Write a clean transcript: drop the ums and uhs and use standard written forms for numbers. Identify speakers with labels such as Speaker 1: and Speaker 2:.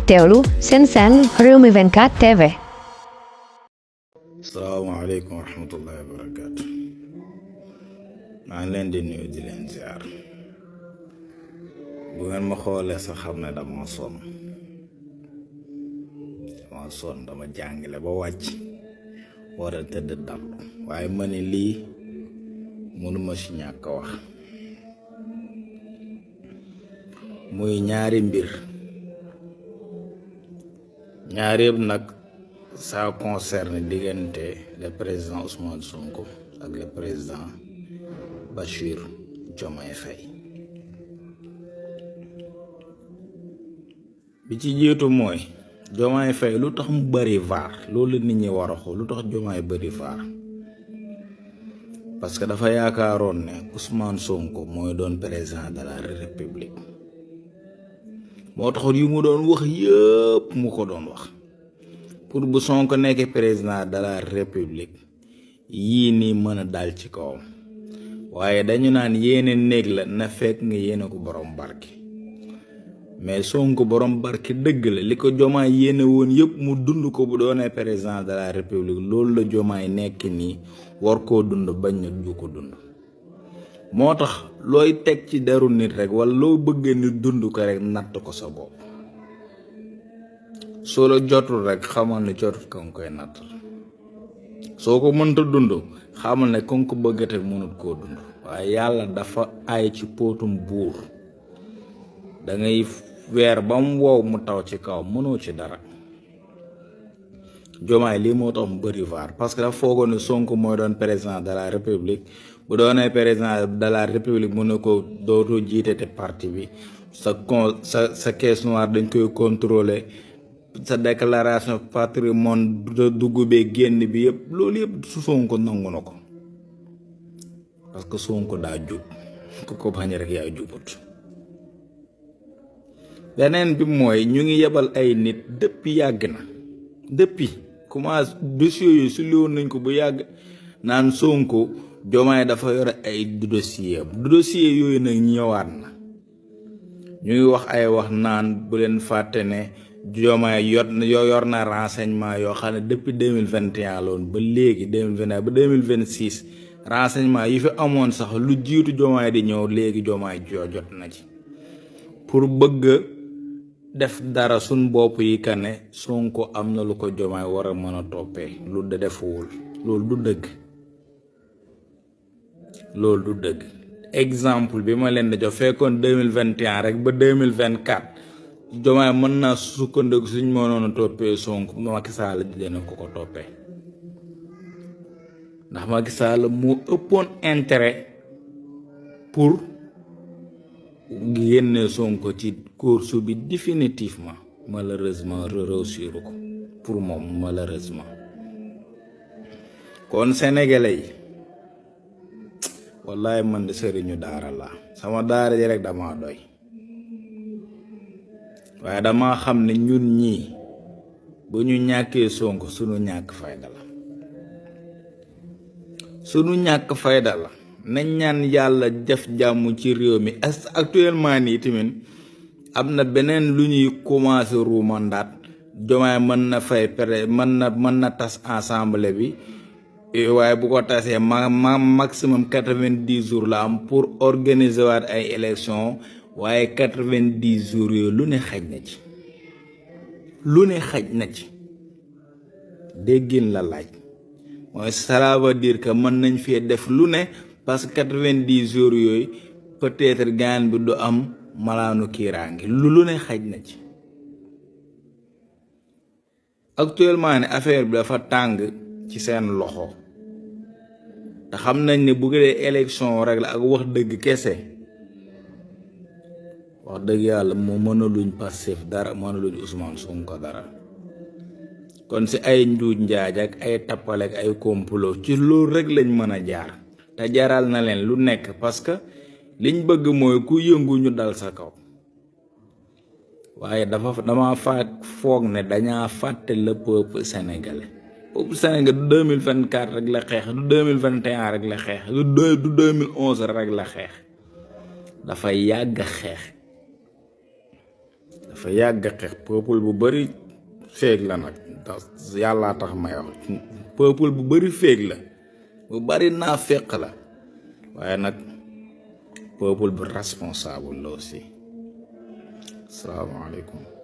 Speaker 1: teewlu seen Rewmi 24 TV.
Speaker 2: salaamaaleykum wa rahmatullahi wa barakaatu. maa ngi leen di nuyu di leen ziar. bu ngeen ma xoolee sax xam ne dama sonn dama jàngale ba wàcc war a tëdd dallu waaye ma ne lii mënuma ci ñàkk a wax. muy ñaari mbir ñaari yëpp nag ça concerne diggante le président Ousmane Sonko ak le président Bachir Diomaye Faye. bi ci jiitu mooy Diomaye Faye lu tax mu bari vaar loolu nit ñi war a xool lu tax Diomaye bari vaar parce que dafa yaakaaroon ne Ousmane Sonko mooy doon président de la République moo taxoon yu mu doon wax yëpp mu ko doon wax pour bu Sonko nekkee président de la République yii nii mën a dal ci kawam waaye dañu naan yéene néeg la na fekk nga yéene ko borom barke mais Sonko borom barke dëgg la li ko Diomaye yéene woon yëpp mu dund ko bu doonee président de la République loolu la Diomaye nekk nii war koo dund bañ na du ko dund. moo tax looy teg ci deru nit rek wala loo bëgg nit dund ko rek natt ko sa bopp soo la jotul rek xamal ne jotul ka nga koy natt soo ko mënta dund xamal ne ka nga ko bëgg te mënut koo dund waaye yàlla dafa ay ci póotum buur da ngay weer ba mu wow mu taw ci kaw mënoo ci dara. Diomaye lii moo tax mu bëri vaar parce que dafa foogoon ne Sonko mooy doon président de la République bu doonee président de la République mën na ko dootoo jiite te parti bi sa caisse noire dañ koy contrôler sa déclaration patrimoine dugg bee génn bi yëpp loolu yëpp su Sonko nangu na ko parce que Sonko daa jub ku ko bañ rek yaa jubut. beneen bi mooy ñu ngi yebal ay nit depuis yàgg na depuis commence dossier yooyu su liwoon nañ ko bu yàgg naan Sonko Diomaye dafa yore ay dossier yooyu nag ñëwaat na ñu ngi wax ay wax naan bu leen fàtte ne Diomaye yor na renseignement yoo xam ne depuis 2021 la woon ba léegi 2021 ba 2026 renseignement yi fi amoon sax lu jiitu Diomaye di ñëw léegi Diomaye jot na ci pour bëgg def dara suñ bopp yi ka ne Sonko am na lu ko Diomaye war a mën a toppee lu de defuwul loolu du dëgg exemple bi ma leen di jox fekkoon 2021 rek ba 2024 Diomaye mën naa sukkandiku suñ mënoon a toppee Sonko Macky Sall dina ko toppee ndax Macky Sall moo ëppoon intérêt pour génne Sonko ci course bi définitivement malheureusement réussir ko pour moom malheureusement. kon sénégalais yi wallaay man de sëriñu daara la sama daara ji rek dama doy waaye dama xam ne ñun ñii bu ñu ñàkkee Sonko sunu ñàkk fayda la nañ ñaan yàlla def jàmm ci réew mi actuellement nii tamit am na beneen lu ñuy commencé ruumandaat Diomaye mën na fay mën na tas assemblée bi waaye bu ko tasee maximum 90 jours la am pour organiser waat ay élection waaye 90 jours yooyu lu ne xaj na ci déggin la laaj mooy ça veut dire que mën nañ fee def lu ne parce que 90 jours yooyu peut-être gaan bi du am malaanu kiiraangi lu ne xaj na ci. actuellement ne affaire bi dafa tàng ci seen loxo te xam nañ ne bu dee élection rek la ak wax dëgg kese wax dëgg yàlla moo mënaluñ Pastef dara mënaluñ Ousmane Sonko dara kon si ay njuuj njaaj ak ay tappale ak ay complot ci loolu rek lañ mën a jaar te jaral na leen lu nekk parce que liñ bëgg mooy ku yëngu ñu dal sa kaw waaye dama foog ne dañaa fàtte le peuple sénégalais du 2024 rek la xeex du 2021 rek la xeex du 2011 rek la xeex dafa yàgg xeex dafa yàgg xeex peuple bu bari féeg la nag ndax yàllaa tax may wax peuple bu bari féeg la bu bari naa féq la waaye nag peuple bu responsable la aussi. Asalaamaaleykum.